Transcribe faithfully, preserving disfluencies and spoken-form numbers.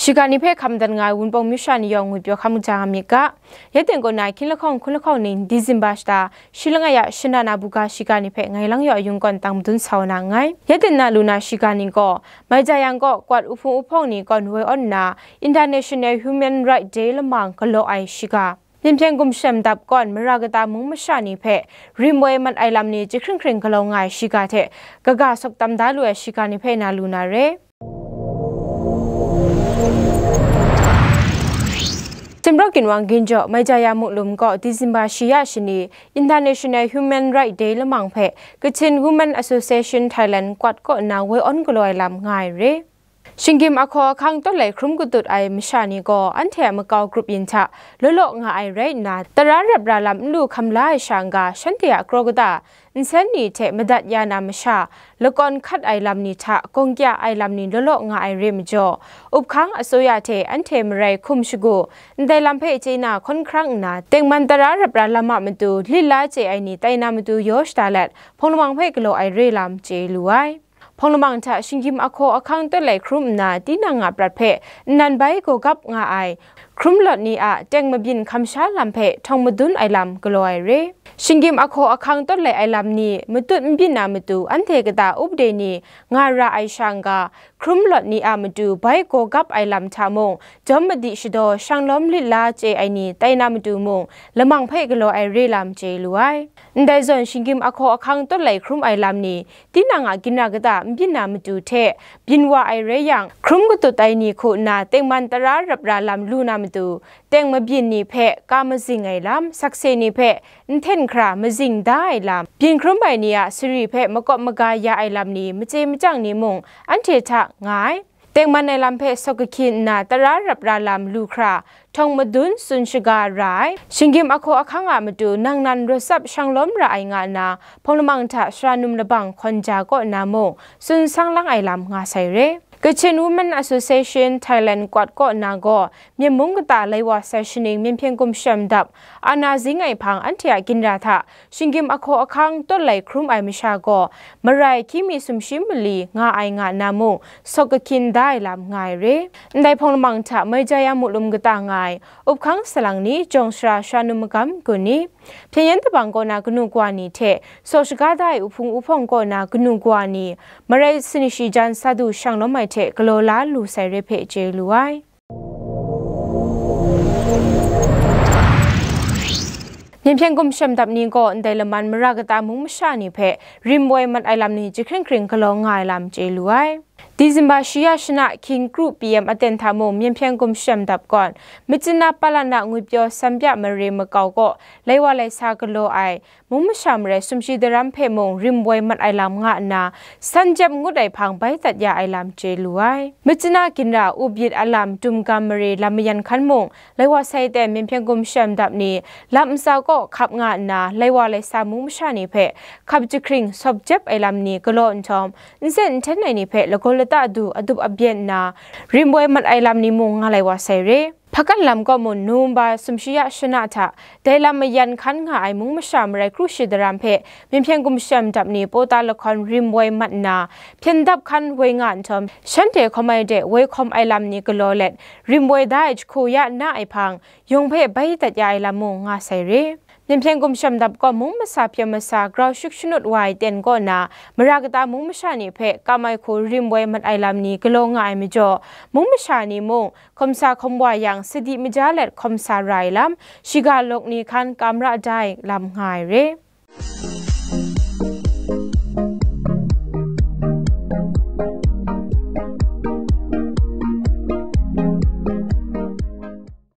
Shiga ni hpe hkam dat nga ai Wunpawng masha ni yawng ngwipyaw hkam ja nga myit ga. Ya ting kaw na hkying lahkawng hkun lahkawng ning December shata shi langai a shana na buga shiga ni hpe ngai lang yaw ayung kawn tang madun sa wa na nngai. Ya ting na lu na shiga ni gaw, mai ja yang kaw kwat uhpung uhpawng ni kawn woi awn nna International Human Rights Day lamang galaw ai shiga. Myen hpyen gum shem dap kawn mara kata mung masha ni hpe rim woi mat ai lam ni jahkring hkring galaw nga ai shiga hte kaga sawk tam da lu ai shiga ni hpe na lu na re. Simraw ginwang ginjaw mai ja ya mu lum gaw December shi ya shani International Human Rights Day lamang hpe Kachin Women Association Thailand kwat kaw nna woi awn galaw ai lam nga ai re. Shinggyim ahkaw ahkang tawt lai hkrum katut ai masha ni gaw anhte a makau grup yin hta law law nga ai rai nna, tara rap ra lam n lu hkam la ai sha n-ga, shanhte a kraw kata nsen ni hte madat ya na masha, lakawn hkat ai lam ni hta gawng kya ai lam ni law law nga ai re majaw, uphkang asuya hte anhte marai hkum shagu, ndai lam hpe chye na hkawn hkrang nna, tengman tara rap ra lam a matu lit la chye ai ni tai na matu yaw shada let, hpawng lamang hpe galaw ai re lam chye lu ai. Hpawng lamang hta shinggyim ahkaw ahkang tawt lai hkrum nna, tinang a prat hpe nnan bai gawgap nga ai hkrum lawt ni a teng mabyin hkam sha lam hpe htawng madun ai lam galaw ai re. Shinggyim ahkaw ahkang tawt lai ai lam ni matut n byin na matu, anhte kata upde ni nga ra ai sha n-ga, hkrum lawt ni a matu bai gawgap ai lam hta mung, jawm madi shadaw shanglawm lit la chye ai ni tai na matu mung, lamang hpe galaw ai re lam chye lu ai. Ndai zawn shinggyim ahkaw ahkang tawt lai hkrum ai lam ni, tinang a ginra kata n byin na matu hte byin wa ai rai yang, hkrum katut ai ni hku nna tengman tara rap ra lam lu na matu, teng mabyin ni hpe ka mazing ai lam, sakse ni hpe nhten hkra mazing da ai lam, byin hkrum ai ni a sari hpe makawp maga ya ai lam ni, machye machyang ni mung anhte hta nga ai. Tengman ai lam hpe sawk kahkyin nna tara rap ra lam lu hkra, htawng madun tsun shaga ra ai. Shinggyim ahkaw ahkang a matu nang nan rawt tsap shanglawm ra ai nga nna, hpawng lamang hta sara num labang hkawn ja kaw nna mung, tsun sang lang ai lam nga sai re. Kachin Women Association Thailand kwat kaw nna gaw, Myen mung kata lai wa sai shaning myen hpyen gum shem dap, ana zing ai hpang anhte a ginra hta, shinggyim ahkaw ahkang tawt lai hkrum ai masha gaw, marai hkying mi sumshi mali nga ai nga nna mung, sawk kahkyin da ai lam nga ai re. Ndai hpawng lamang hta mai ja ya mu lum kata nga ai, uphkang salang ni, jawng sara sara num magam gun ni, hpyen yen dabang kaw na kanu kawa ni hte, saw shaga da ai uhpung uhpawng kaw na kanu kawa ni, marai sani shi jan sa du shanglawm ai hte galaw la lu sai re hpe chye lu ai. Myen hpyen gum shem dap ni gaw ndai laman mara kata mung masha ni hpe rim woi mat ai lam ni jahkring hkring galaw nga ai lam chye lu ai. Disemba shi ya shana King Kru P M aten hta mung myen hpyen gum shem dap gawn, Myitkyina Palana ngwipyaw Sambya mare makau kaw lai wa lai sa galaw ai mung masha marai sumshi daram hpe mung rim woi mat ai lam nga nna, san jep ngut ai hpang bai dat ya ai lam chye lu ai. Myitkyina ginra Ubit Alam Dumgam mare lam mayan hkan mung, lai wa sai ten myen hpyen gum shem dap ni, lam ntsa kaw hkap nga nna, lai wa lai sa mung masha ni hpe hkap jahkring sawp jep ai lam ni galaw nhtawm, nsen nhten ai ni hpe lagaw lata du adup abyen nna, rim woi mat ai lam ni mung nga lai wa sai re. Hpakan lam kaw mung November sumshi ya shana hta, dai lam mayan hkan nga ai mung masha marai kru shi daram hpe myen hpyen gum shem dap ni pawta lahkawn rim woi mat nna, hpyen dap hkan woi nga nhtawm, shanhte hkawm ai de woi hkawm ai lam ni galaw let, rim woi da ai jahku ya na ai hpang, yawng hpe bai dat ya ai lam mung nga sai re. Myen hpyen gum shem dap kaw mung masa hpyen masa grau shut shanut wa ai ten kaw na, mara kata mung masha ni hpe kam ai hku rim woi mat ai lam ni galaw nga ai majaw, mung masha ni mung hkawm sa hkawm wa yang sadi maja let hkawm sa ra ai lam, shiga lawk ni hkan kam ra da ai lam nga ai re.